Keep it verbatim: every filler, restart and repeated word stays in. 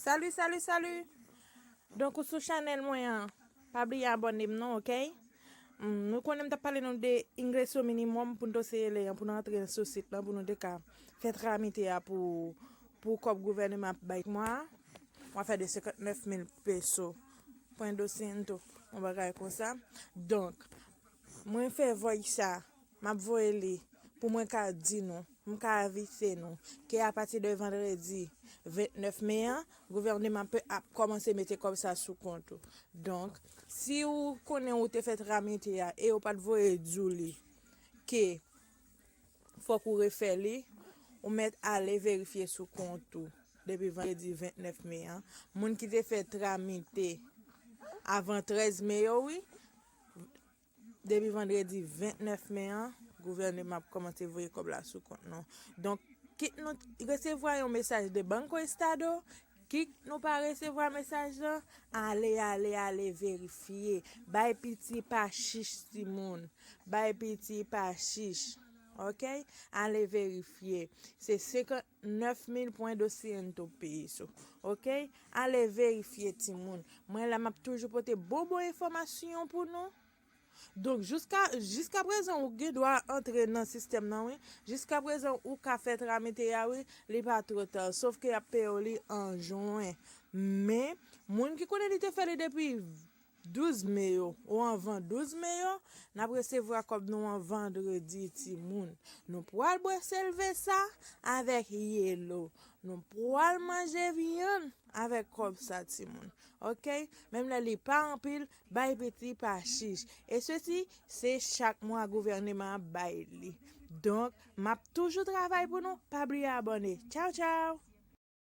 Salut, salut, salut. Donk ou sou chanèl mwen an, pa bliye abòne m non, ok? Hmm, nou konnen m t ap pale nou de ingreso minimòm pou n to seye le an, pou n antre sou sit lan, pou nou te ka fè tramite a pou, pou kòb gouvènman ap bay mwa a. Mwen fè de senkantnèf mil peso. Pwen dosyen tou, yon bagay konsa. Donk, mwen fè voice sa, m ap voye li pou mwen ka di nou, m ka avise nou ke apati de vandredi vennèf me an, gouvènman pe ap kòmanse mete kòb sa sou kont ou. Donk, si ou konnen ou te fè tramite a e yo pa t voye di w li ke fòk ou refè li, ou mèt ale verifye sou kont ou depi vandredi vennèf me an. Moun ki te fè tramite avan trèz me yo, wi, depi vandredi vennèf me an, gouvènman ap kòmanse voye kòb la sou kont nou. Donk, kit nou resevwa yon mesaj de Banco Estado, kit nou pa resevwa mesaj lan, ale, ale, ale verifye. Bay piti pa chich, timoun. Bay piti pa chich. Ok? Ale verifye. Se senkantnèf mil pwen dosyen to peso. Ok? Ale verifye, timoun. Mwen la, m ap toujou pote bon, bon enfòmasyon pou nou. Donk, jiska, jiska prezan, ou gen dwa antre nan sistèm nan, wi. Jiska prezan, ou ka fè tramite a, wi. Li pa twò ta. Sof ke y ap peye w li an jen. Men, moun ki konnen li te fè li depi douz me yo, ou anvan douz me yo, n ap resevwa kòb nou an vandredi, timoun. Nou pral bwè selve sa avèk yelo. Nou pral manje vyann avèk kòb sa, timoun. Ok? Menm lè li pa anpil, bay piti pa chich. E sesi, se chak mwa gouvènman ap bay li. Donk, m ap toujou travay pou nou. Pa bliye abòne. Tchaw, tchaw!